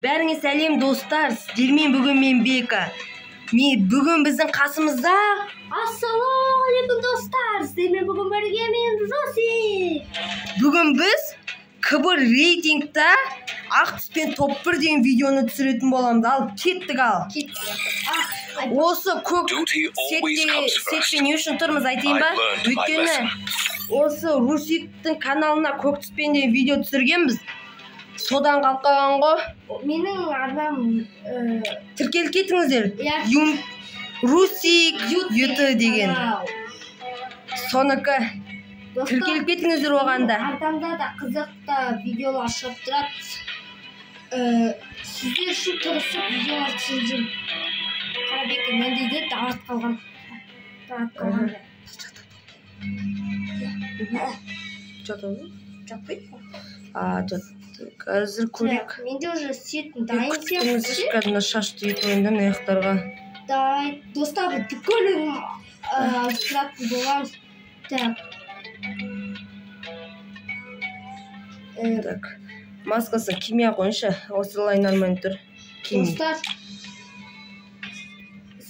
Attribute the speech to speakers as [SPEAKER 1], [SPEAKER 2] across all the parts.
[SPEAKER 1] Бәріңе сәлем достар, сіздермен бүгін мен Бека. Бүгін біздің қасымызда
[SPEAKER 2] Ассалаумағалейкум достар, сіздермен бүгін бірге мен Роси.
[SPEAKER 1] Бүгін біз КБ рейтингта ақ түспен топ 1 деген видеоны түсіретін боламыз. Ал кеттік ал. Осы көк сетте не үшін тұрмыз айтайын ба? Өйткені осы Русиктің каналына көк түспен деген видео түсіргенбіз. Содан қалып қалған ғой.
[SPEAKER 2] Менің арнам
[SPEAKER 1] тіркеліп кетіңіздер. Русик Ют деген. Соныкі тіркеліп кетіңіздер оған да.
[SPEAKER 2] Арнамда да қызықты видеолар шығып тұрады. Сіздер үшін тырысып видеолар түсіріп жүрмін. Қарабек мендейде дарт қалған. Дарт қалған.
[SPEAKER 1] Жатады?
[SPEAKER 2] Жатпайды.
[SPEAKER 1] Қазір көрейік.
[SPEAKER 2] Менде уже сетін дайын
[SPEAKER 1] сияқты. Кәдімгі шашты етіп ойында аяқтарға.
[SPEAKER 2] Давай, достар, бүкіл ауыстыратын боламыз. Так.
[SPEAKER 1] Так. Маскасын кимей ақ қойыңызшы. Осылай нормально тұр.
[SPEAKER 2] Достар,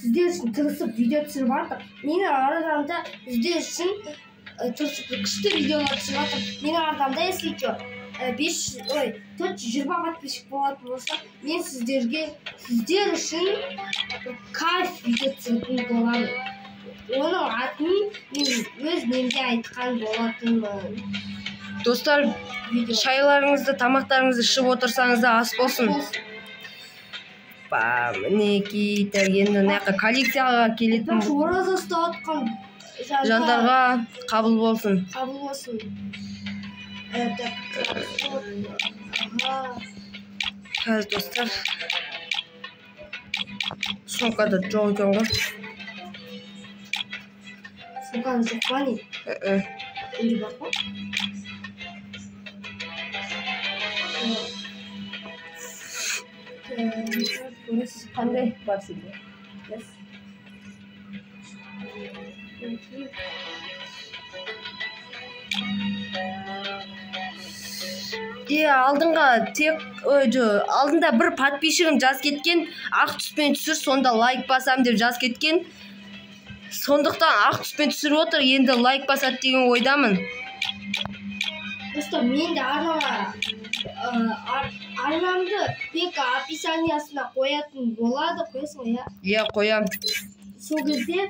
[SPEAKER 2] сіздер үшін тырысып видео түсіріп жатыр. Менің арнамда сіздер үшін тырысып күшті видеолар түсіріп жатыр. Менің арнамда, если что, 420 подписчик болатын болса, мен сіздер үшін кайф видео түсіретін боламын. Оның атын мен өз немде айтқан болатынмын.
[SPEAKER 1] Достар, шайларыңызды, тамақтарыңызды ішіп отырсаңыз да ас болсын. Мінекей, енді мына жаққа коллекцияға келетін
[SPEAKER 2] ораза ұстап отқан
[SPEAKER 1] жандарға қабыл болсын.
[SPEAKER 2] Қабыл болсын.
[SPEAKER 1] Қазір достар, сумкада жоқ екен ғой.
[SPEAKER 2] Сумкада жоқ па не? Үйде бар ғой.
[SPEAKER 1] Қандай бар сенде? Алдыңға тек алдында бір подписчигім жаз кеткен, ақ түспен түсір, сонда лайк басам деп жаз кеткен. Сондықтан ақ түспен түсіріп отыр, енді лайк басады деген ойдамын.
[SPEAKER 2] Достар, мен де арнамды Бека описаниясына қоятын болады, қоясың ғой, иә?
[SPEAKER 1] Иә, қоям.
[SPEAKER 2] Сол кезде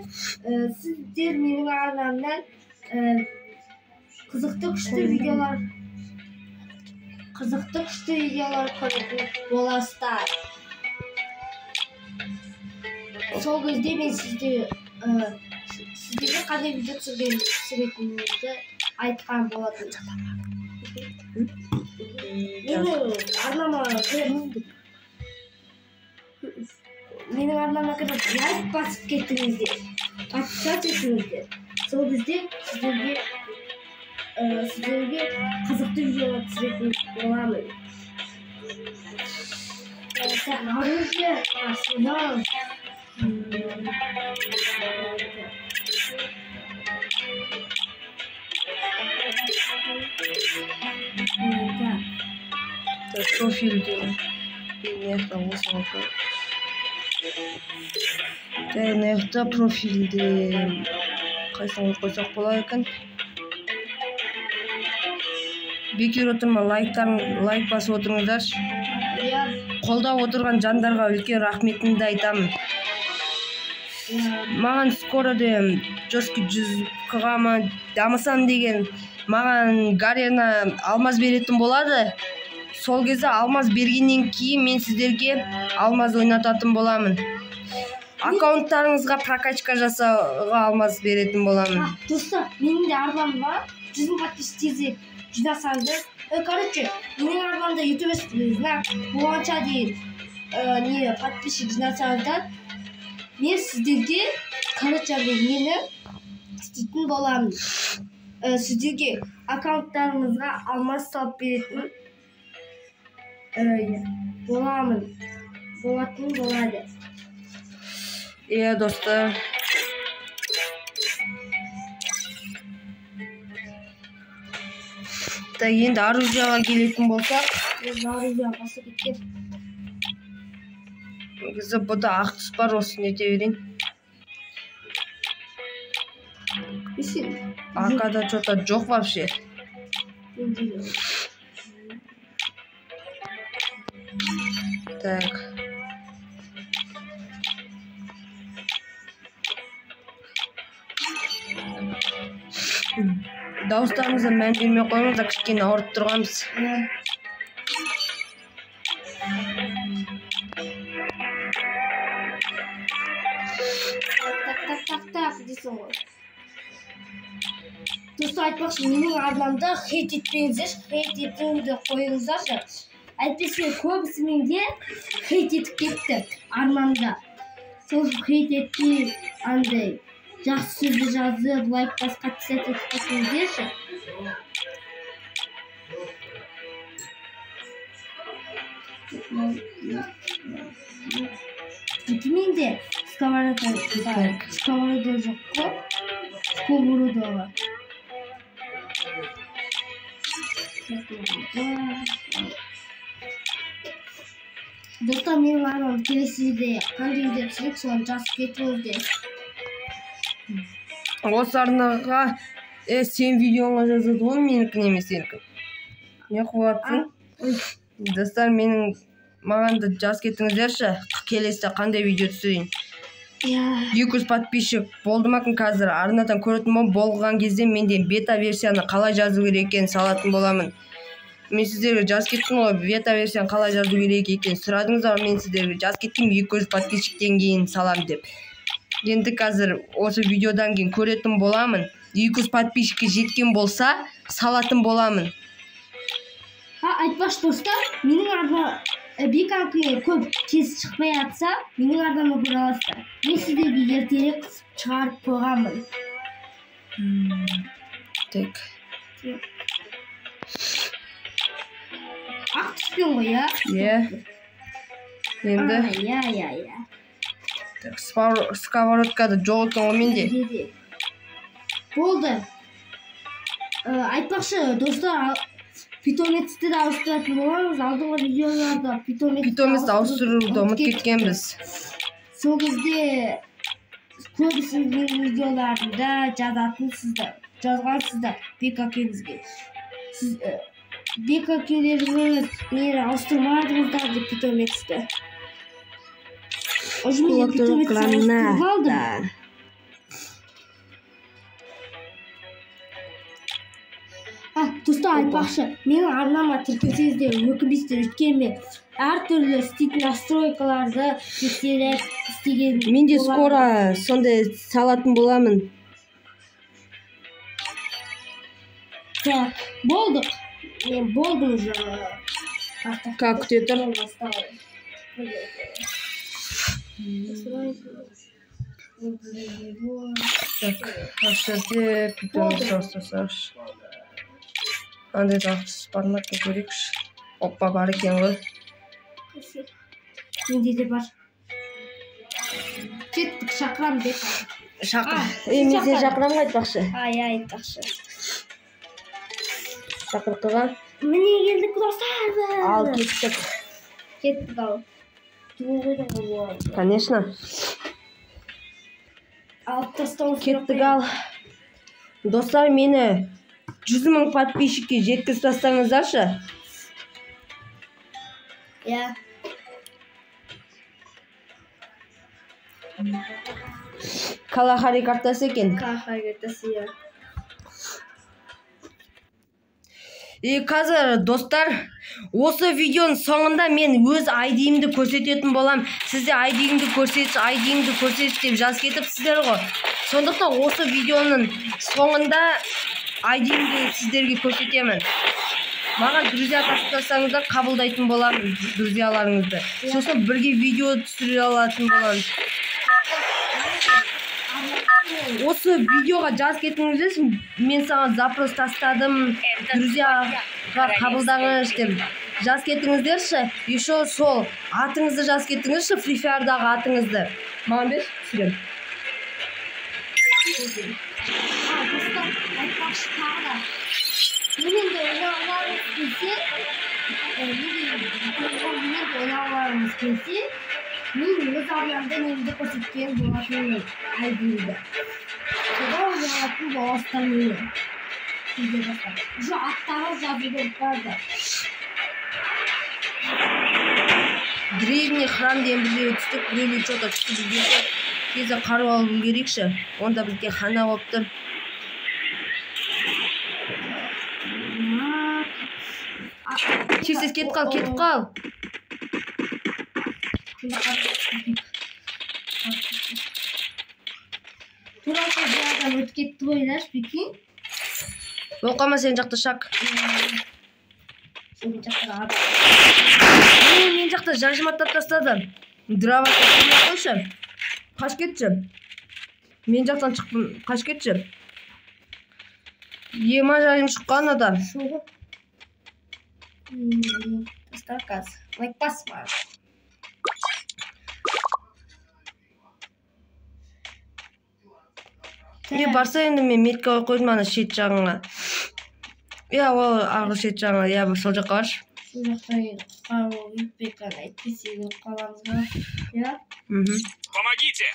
[SPEAKER 2] сіздер менің арнамнан қызықты күшті видеолар көретін боласыздар. Сол кезде мен сіздерге қандай видео түсіретінімді айтқан болатын. Менің арнама кіріп лайк басып кетіңіздер, подписаться етіңіздер. Сол кезде сіздерге қызықты видеолар түсіретін боламын. Оружие, арсенал.
[SPEAKER 1] Так, профильде мына профильде қайсыны қойсақ болады екен? Бекер отырма, лайк басып отырыңыздаршы. Қолдап отырған жандарға үлкен рахметімді айтамын. Маған скоро де жесткий 100К-ға ма дамысам деген маған Гарена алмаз беретін болады. Сол кезде алмаз бергеннен кейін мен сіздерге алмаз ойнататын боламын. Аккаунттарыңызға прокачка жасауға алмаз беретін боламын.
[SPEAKER 2] Достар, менің де арнам бар. 100 мың подписчик тезірек жинасаңыздар. Короче, менің арнамда ютуберский знак болғанша дейін не подписчик жинасаңыздар, мен сіздерге, короче, нені істейтін боламын. Сіздерге аккаунттарыңызға алмаз салып беретін боламын. Болатын болады.
[SPEAKER 1] Иә, достар. Так, енді оружияға келетін болсақ.
[SPEAKER 2] Оружияға басып кеткен.
[SPEAKER 1] Негізі бұда ақ түс бар, осыны нете берейін. Акада что-то жоқ вообще. Так. Дауыстарымызға мән бермей қойыңыздар, кішкене ауырып тұрғанбыз.
[SPEAKER 2] Так, дейсің ғой. Достар, айтпақшы, менің арнамда хейт етпеңіздерші, хейт етуді қойыңыздаршы. Әйтпесе көбісі менде хейт етіп кетті арнамда. Сол хейт етпей андай жақсы сөзді жазып, лайк басқа подписать етіп кетіңіздерші. Менде сковорода жоқ қой, сковорода бар. Достар, менің арнам келесіде қандай видео түсірейік, соны жазып кетіңіздер.
[SPEAKER 1] Осы арнаға сен видеоңа жазады ғой, менікін емес сенікін. Не қылып? Достар, маған да жазып кетіңіздерші, келесіде қандай видео түсірейін. 200 подписчик болды ма екен қазір арнадан көретін болған кезде менде бета версияны қалай жазу керек екенін салатын боламын. Мен сіздерге жазып кеттім ғой, бета версияны қалай жазу керек екенін сұрадыңыздар, мен сіздерге жазып кеттім 200 подписчиктен кейін салам деп. Енді қазір осы видеодан кейін көретін боламын. 200 подписчикке жеткен болса, салатын боламын.
[SPEAKER 2] Айтпақшы достар, менің арна беканкіге көп тез шықпай атса, менің арнама көре аласыздар. Мен сіздерге ертерек шығарып қойғанмын.
[SPEAKER 1] Так.
[SPEAKER 2] Ақ түспен ғой, иә?
[SPEAKER 1] Иә. Енді.
[SPEAKER 2] Иә.
[SPEAKER 1] Так, сковородкада жоқ екен ғой менде.
[SPEAKER 2] Болды. Айтпақшы, достар, питомецті де ауыстыратын боламыз. Алдыңғы видеоларда
[SPEAKER 1] питомецті ауыстыруды ұмытып кеткенбіз.
[SPEAKER 2] Сол кезде көбісі менің видеоларымда жазатынсыздар, жазғансыздар бек әкеңізге. Сіз бек әкелеріңіз мені ауыстырмадыңыздар деп питомецті. Уже мен питомецті ауыстырып алдым. Достар, айтпақшы, менің арнама тіркелсеңіздер өкінбейсіздер, өйткені мен әртүрлі істейтін настройкаларды тексеріп істеген.
[SPEAKER 1] Мен де скоро сондай салатын боламын.
[SPEAKER 2] Так, болдық. Мен болдым уже.
[SPEAKER 1] Как күте тұр? Так, осы жерде питомец ауыстырсақшы. Андай да түс бар ма екен көрейікші. Опа, бар екен ғой.
[SPEAKER 2] Менде де бар. Кеттік, шақырам бек.
[SPEAKER 1] Шақыр. Мен сені шақырам ғой айтпақшы.
[SPEAKER 2] Ай, айтпақшы.
[SPEAKER 1] Шақыртыға.
[SPEAKER 2] Міне келдік достар.
[SPEAKER 1] Ал кеттік.
[SPEAKER 2] Кеттік ал.
[SPEAKER 1] Конечно.
[SPEAKER 2] Алып тастауымыз
[SPEAKER 1] керек. Кеттік ал. Достар, мені 100 000 подписчикке жеткізіп тастаңыздаршы.
[SPEAKER 2] Иә.
[SPEAKER 1] Калахари картасы екен.
[SPEAKER 2] Калахари картасы, иә.
[SPEAKER 1] И қазір достар, осы видеоның соңында мен өз ID-імді көрсететін болам. Сізде ID-іңді көрсетші, ID-іңді көрсетші деп жазып кетіпсіздер ғой. Сондықтан осы видеоның соңында ID-імді сіздерге көрсетемін. Маған друзья тастасаңыздар қабылдайтын боламын друзьяларыңызды. Сосын бірге видео түсіре алатын боламын. Осы видеоға жазып кетіңіздерші, мен саған запрос тастадым, друзьяға қабылдаңыз деп жазып кетіңіздерші. Еще сол атыңызды жазып кетіңізші, Free Fire'дағы атыңызды. Маған берші, түсіремін.
[SPEAKER 2] Достар, айтпақшы тағы да. Менен де ойнағыларыңыз келсе, менен ойнағыларыңыз келсе, Мен өз арнамда немді көрсеткен болатынмын айдиді. Содан ойнайтын боласыздар мені. Сіздер достар. Уже аттары жазылып барды.
[SPEAKER 1] Древний храм деген бір жерге түстік, біреулер что-то түсіп жүргенде тезі қару алып үлгерейікші. Онда бізге хана болып тұр. Тез-тез кетіп қал, кетіп қал.
[SPEAKER 2] Тура сол бір адам өтіп кетті ғой, знаешь, прикинь.
[SPEAKER 1] Болып қалма сен жақта шаг.
[SPEAKER 2] Сен жақта адам.
[SPEAKER 1] Мен жақта жажыматтап тастады. Дрова қойшы. Қаш кетші. Мен жақтан шықтым, қаш кетші. Ема жайым шыққан ада.
[SPEAKER 2] Достар, қазір лайк басма.
[SPEAKER 1] Не барса енді мен метка қойып қойдым ана шет жағыңа. Иә, ол арғы шет жағыңа, иә, сол жаққа баршы.
[SPEAKER 2] Сол жақта енді құтқару өтпей қалды, әйтпесе өліп қаламыз ба? Иә?
[SPEAKER 3] Помогите!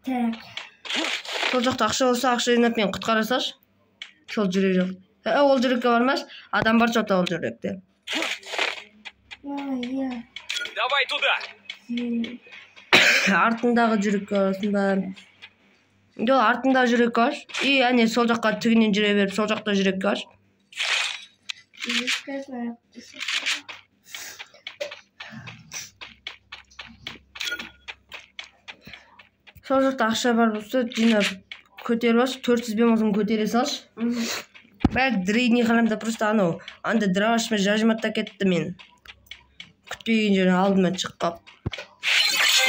[SPEAKER 2] Так.
[SPEAKER 1] Сол жақта ақша болса, ақша жинап мен құтқара салшы. Сол жүрек жоқ. Ол жүрекке бармаш, адам бар жоқта ол жүректе.
[SPEAKER 2] Иә.
[SPEAKER 3] Давай туда!
[SPEAKER 1] Артындағы жүрекке барасың ба? Жоқ, артындағы жүрекке баршы. И әне сол жаққа тігінен жүре беріп, сол жақта жүрекке баршы. Сол жақта ақша бар болса, жинап көтеріп алшы, 400 бен болсын көтере салшы. Бәрі древний храмда просто анау, анда дровашмен жажыматта кетті мен. Күтпеген жерден алдыма шығып қалып.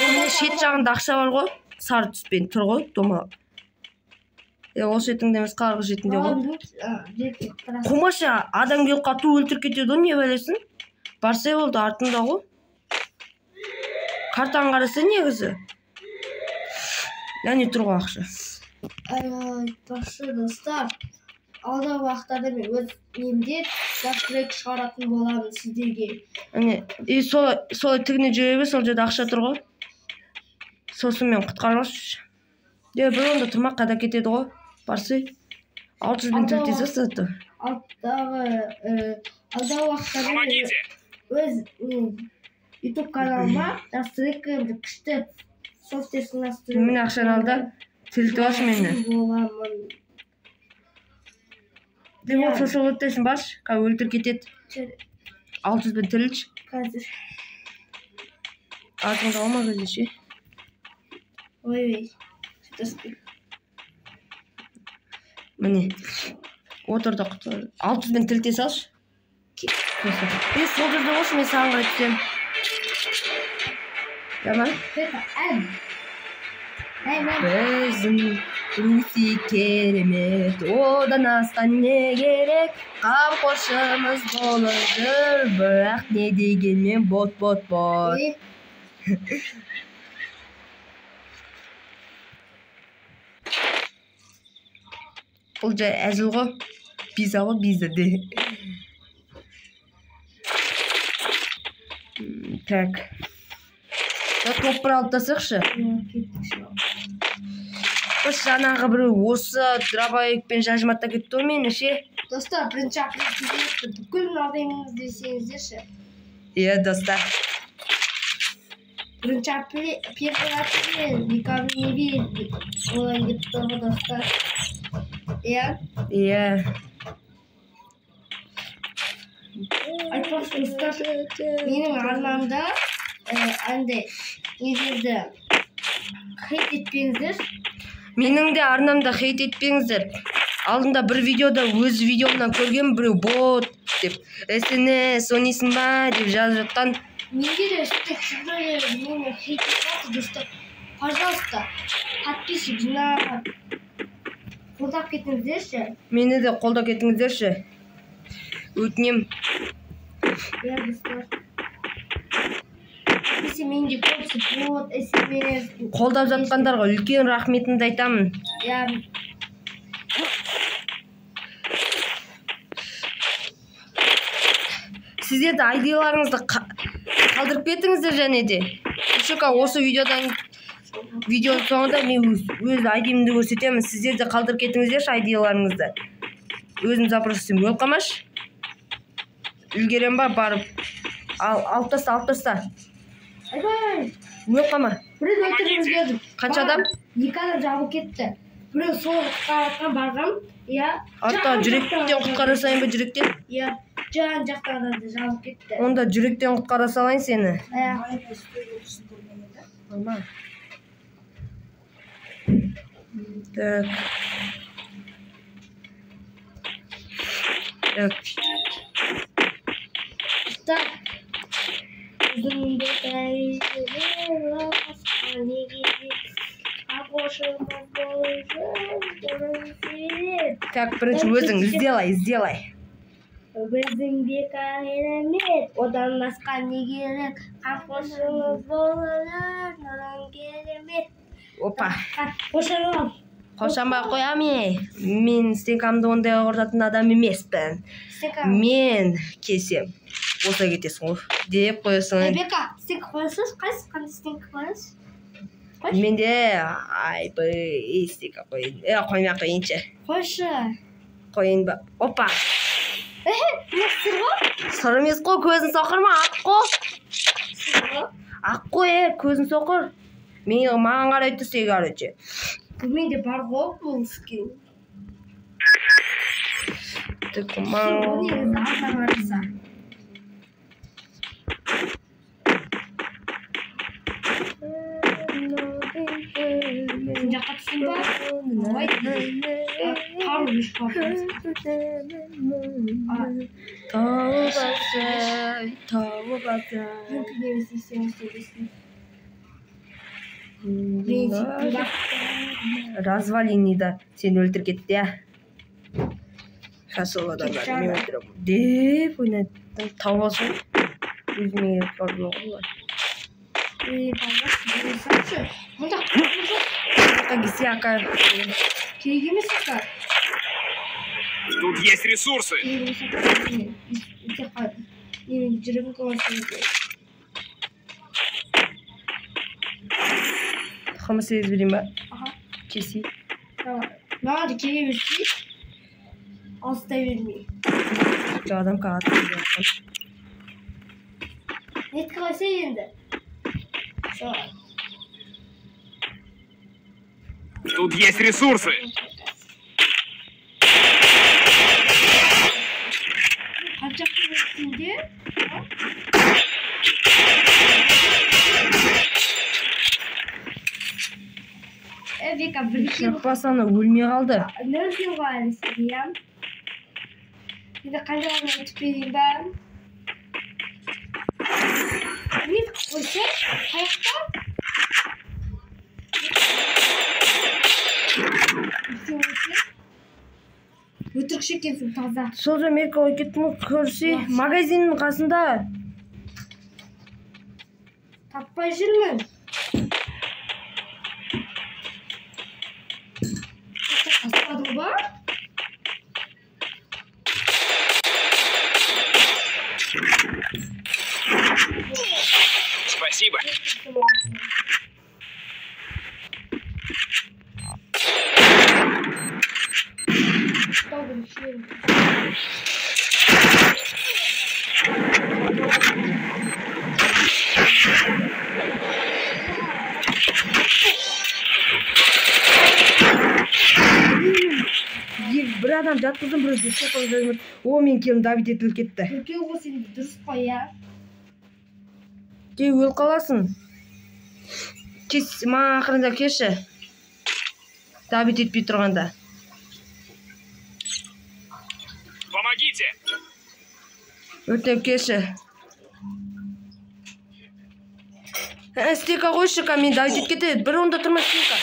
[SPEAKER 1] Міне шет жағында ақша бар ғой, сары түспен тұр ғой, домалап. Ол шетіңде емес, арғы шетінде ғой. Қумашы, адам келіп қату өлтіріп кетеді ғой, не білесің? Барса болды, артында ғой. Картаны қараса негізі. Әне тұр ғой ақша.
[SPEAKER 2] Айтпақшы, достар, алдағы уақыттарда мен өз немде настройка шығаратын боламын сіздерге.
[SPEAKER 1] Әне, и солай тігіне жүре бер, сол жерде ақша тұр ғой. Сосын мен құтқарып алшы. Бір онда тұрмақ қайда кетеді ғой. Барсай. 600 бен төрт жүз зато.
[SPEAKER 2] Алдағы уақыттарда мен өз YouTube каналыма настройка күшті софтверсін настройка.
[SPEAKER 1] Міне ақшаны ал да, тірілтіп алшы мені.
[SPEAKER 2] Боламын.
[SPEAKER 1] Демек, ол шошып өтесің, баршы, қазір өлтіріп кетеді. 600 бен тірілші.
[SPEAKER 2] Қазір.
[SPEAKER 1] Артыңда алмай қазір ше.
[SPEAKER 2] Ой-ой.
[SPEAKER 1] Міне. Отыр да құтылар. 600 бен тірілте салшы. Сол жерде болшы, мен саған қарай түсемін. Жаман? Біздің Руси керемет, одан асқан не керек? Қамқоршымыз болып жүр, бірақ не дегенмен бот-бот-бот. Бұл жай әзіл ғой, биза ғой, биза де. Так. Топ бір алып тастайықшы. Біз жаңағы біреу осы дробовикпен жажыматта кетті ғой мені ше.
[SPEAKER 2] Достар, бірінші апрельде бүкіл жағдайыңызды десеңіздерші.
[SPEAKER 1] Иә, достар.
[SPEAKER 2] Бірінші апрель, первый апрель, никому не верит. Олай деп тұр ғой, достар. Иә?
[SPEAKER 1] Иә.
[SPEAKER 2] Айтпақшы, достар, менің арнамда андай нелерді хейт етпеңіздер.
[SPEAKER 1] Менің де арнамда хейт етпеңіздер. Алдында бір видеода өз видеомнан көрген біреу бот деп, СНС ойнайсың ба деп жазып жатқан.
[SPEAKER 2] Менде де сөйтіп мені хейт етіп жатыр, достар. Пожалуйста, подписчик жинап қолдап кетіңіздерші.
[SPEAKER 1] Мені де қолдап кетіңіздерші. Өтінем.
[SPEAKER 2] Иә, достар. Әйтпесе менде көбісі бот, СМС.
[SPEAKER 1] Қолдап жатқандарға үлкен рахметімді айтамын.
[SPEAKER 2] Иә.
[SPEAKER 1] Сіздерді айдиларыңызды Қалдырып кетіңіздер және де. Еще осы видеодан видеоның соңында мен өз айдимді көрсетемін. Сіздер де қалдырып кетіңіздерші айдиларыңызды. Өзім запрос істеймін. Өліп қалмашы. Үлгерем ба барып. Ал, алып таста, алып таста.
[SPEAKER 2] Айбай.
[SPEAKER 1] Өліп қалма.
[SPEAKER 2] Біреуді өлтіріп үлгердім.
[SPEAKER 1] Қанша адам?
[SPEAKER 2] 2 адам жабылып кетті. Біреу сол құтқаратын барғам. Иә.
[SPEAKER 1] Артта жүректен құтқара салайын ба, жүректен?
[SPEAKER 2] Иә. Жан жақтан адамды жабылып кетті.
[SPEAKER 1] Онда жүректен құтқара салайын сені.
[SPEAKER 2] Иә.
[SPEAKER 1] Алма. Так. Так.
[SPEAKER 2] Так. Өзіңді тәйірі басқа неге
[SPEAKER 1] Так, бірінші өзің сделай, сделай.
[SPEAKER 2] Біздің бекаремет, одан басқа не керек? Қамқоршымыз болар, нұрың керемет.
[SPEAKER 1] Опа.
[SPEAKER 2] Қошанам.
[SPEAKER 1] Қошанбай қоям е. Мен стенкамды ондайға құртатын адам емеспін. Мен келсем, осылай кетесің ғой деп қоясың.
[SPEAKER 2] Бека, стенка қоясыз? Қайсы қандай стенка қоясыз?
[SPEAKER 1] Менде айбай стенка қояйын. Қоймай ақ қояйыншы.
[SPEAKER 2] Қойшы.
[SPEAKER 1] Қояйын ба? Опа.
[SPEAKER 2] Мына сыр ғой?
[SPEAKER 1] Сыр емес қой, көзін соқыр ма? Ақ қой. Ақ қой, көзін соқыр. Мен маған қарай түссе, короче.
[SPEAKER 2] Бұл менде бар ғой бұл скин.
[SPEAKER 1] Так,
[SPEAKER 2] бұл негізі арзан қараса. Сен жаққа түстің ба? Ой, қару үш бар.
[SPEAKER 1] Тауып алсай, тауып алсай.
[SPEAKER 2] Мүмкін емес сен сөйлесің.
[SPEAKER 1] Развалинида сені өлтіріп кетті, иә. Қазір ол адамдарды мен өлтіремін деп ойнады. Тауып алсаң, өзіме келіп қалды ғой олар.
[SPEAKER 2] Мұнда
[SPEAKER 1] келсе, ака.
[SPEAKER 2] Керек емес ака.
[SPEAKER 3] Тут есть ресурсы.
[SPEAKER 2] Мен жүрегім қаласы.
[SPEAKER 1] Хамас берейін ба?
[SPEAKER 2] Аха.
[SPEAKER 1] Кесей.
[SPEAKER 2] Маған да келе берсей. Алыстай бермей.
[SPEAKER 1] Жоқ, адам қағады.
[SPEAKER 2] Неткі қойса енді.
[SPEAKER 3] Тут есть ресурсы.
[SPEAKER 2] Қанша қылып Бека бір килл.
[SPEAKER 1] Шапасаны өлмей қалды.
[SPEAKER 2] 0 килл ғой әлі сізге, иә? Енді қандай өтіп берейін ба? Не қойса, қаяқта? Өтірікші екенсің таза.
[SPEAKER 1] Сол жа мерка қойып кеттім ғой, көрсе, магазиннің қасында.
[SPEAKER 2] Таппай жүрмін. Тастадың ба?
[SPEAKER 3] Спасибо.
[SPEAKER 1] Бір адам жатқыздым, біреу дұрыс қойып. О, мен келім давид етіліп кетті.
[SPEAKER 2] Үлкен ғой сен дұрыс қой, иә?
[SPEAKER 1] Кей өліп қаласың. Кес, маған ақырында келші. Давид етпей тұрғанда.
[SPEAKER 3] Помогите!
[SPEAKER 1] Өтіп келші. Стека қойшы, мен давид етіп кетеді. Бір онда тұрма стека.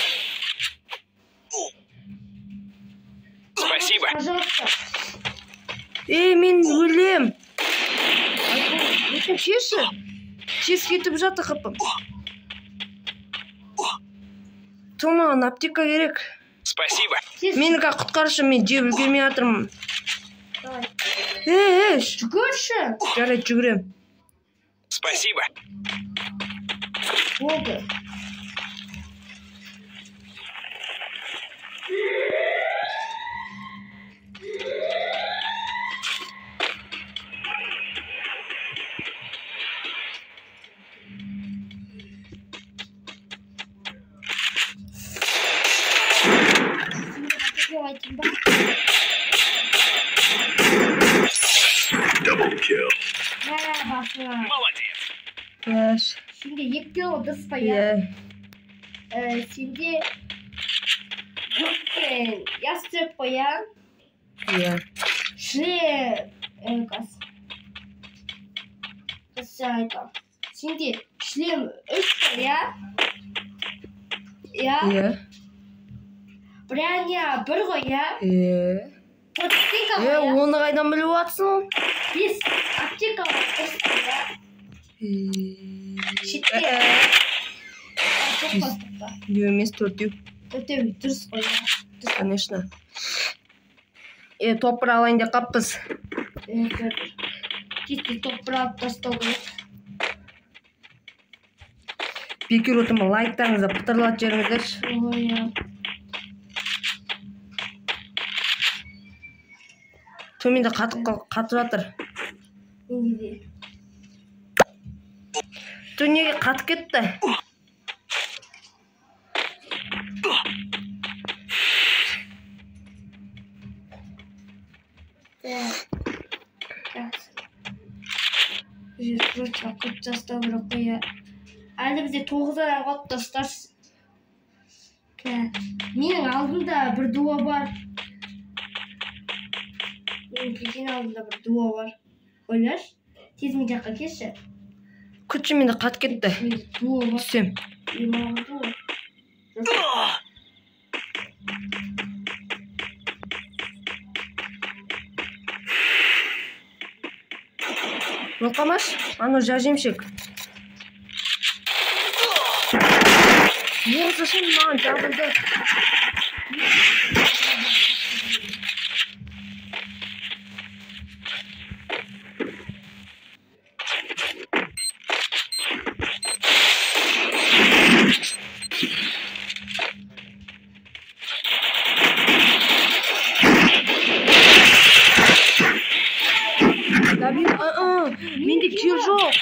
[SPEAKER 3] Спасибо.
[SPEAKER 2] Пожалуйста.
[SPEAKER 1] Ей, мен өлем. Өтіп келші. Тез кетіп жатыр қыпым. Маған аптека керек.
[SPEAKER 3] Спасибо.
[SPEAKER 1] Мені құтқаршы, мен жеп үлгермей жатырмын.
[SPEAKER 2] Давай.
[SPEAKER 1] Ей,
[SPEAKER 2] Жүгірші.
[SPEAKER 1] Жарайды, жүгірем.
[SPEAKER 3] Спасибо.
[SPEAKER 2] Болды.
[SPEAKER 3] Double kill. Молодец.
[SPEAKER 2] Сенде 2 кило дұрыс па, иә? Сенде көкпен ястреб қой, иә?
[SPEAKER 1] Иә.
[SPEAKER 2] Шлем. Сенде шлем 3 қой, иә? Иә?
[SPEAKER 1] Иә.
[SPEAKER 2] Броня 1 ғой, иә?
[SPEAKER 1] Иә.
[SPEAKER 2] Аптека ғой, иә?
[SPEAKER 1] Оны қайдан біліп жатсың?
[SPEAKER 2] 5 аптека ғой, дұрыс па, иә? Шетте. Жоқ па?
[SPEAKER 1] Біреу емес, төртеу.
[SPEAKER 2] Төртеу, дұрыс қой, иә?
[SPEAKER 1] Конечно. Топ бір алайын деп қаппыз.
[SPEAKER 2] Тез-тез топ бір алып тастау керек.
[SPEAKER 1] Бекер отырма, лайктарыңызды пытырлатып жіберіңіздерші.
[SPEAKER 2] Ой, иә.
[SPEAKER 1] Төменде қатып жатыр.
[SPEAKER 2] Менде де.
[SPEAKER 1] Неге қатып кетті?
[SPEAKER 2] Срочно көп тастау керек қой, иә. Әлі бізде 9 адам қалды, достар. Менің алдымда бір дуа бар. Менің кешен алдымда бір дуа бар. Ойлашы, тез мен жаққа келші.
[SPEAKER 1] Күтші, менде қатып кетті.
[SPEAKER 2] Менде дуа бар.
[SPEAKER 1] Түсем.
[SPEAKER 2] Маған дуа.
[SPEAKER 1] Өліп қалмашы, анау жәрдемшік. Не зачем маған жабылды? Менде кир жоқ.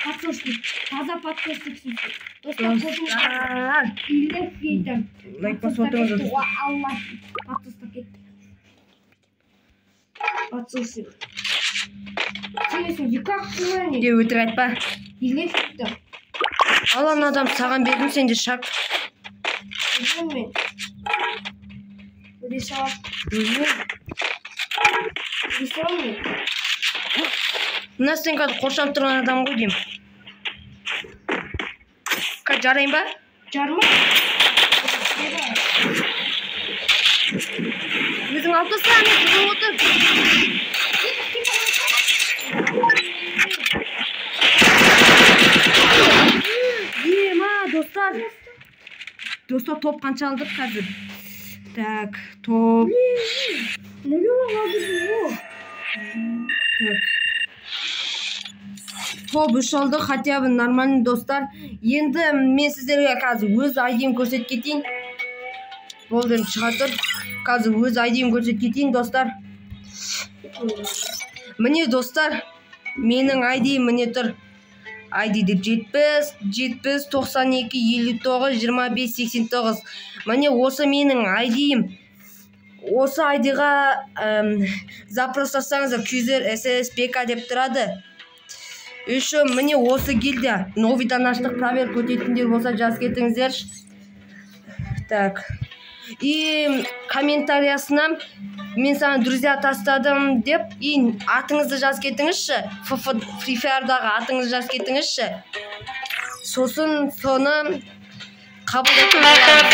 [SPEAKER 2] Подсушник. Таза подсушниксің. Достар, қосыңыздар. Илеп кетті.
[SPEAKER 1] Лайк басып отырыңыздар.
[SPEAKER 2] Алла. Подсушник кетті. Подсушник. Сенесің, екі ақ не?
[SPEAKER 1] Е, өтірік айтпа.
[SPEAKER 2] Илеп кетті.
[SPEAKER 1] Ал ана адам саған бердім, сен де шақ.
[SPEAKER 2] Өзім мен. Өле салам. Өле салам мен.
[SPEAKER 1] Мына сен қазір қоршап тұрған адам ғой деймін. Қазір жарайын ба?
[SPEAKER 2] Жарма.
[SPEAKER 1] Өзің алып таста, мен жүгіріп отыр. Ема, достар. Достар, топ қанша алдық қазір? Так, топ. Так. Топ 3 алдық, хотя бы нормальный, достар. Енді мен сіздерге қазір өз айдиім көрсетіп кетейін. Болды, енді шыға тұр. Қазір өз айдиім көрсетіп кетейін, достар. Міне, достар, менің айдиім міне тұр. ID деп 70, 70, 92, 59, 25, 89. Міне осы менің ID-ім. Осы ID-ға запрос жасаңыздар, QZR SS BK деп тұрады. Еще міне осы гильдия. Новыйдан аштық, проверка өтетіндер болса жазып кетіңіздерші. Так. И комментариясына мен саған друзья тастадым деп, и атыңызды жазып кетіңізші. Free Fire'дағы атыңызды жазып кетіңізші. Сосын соны қабылдайтын боламын.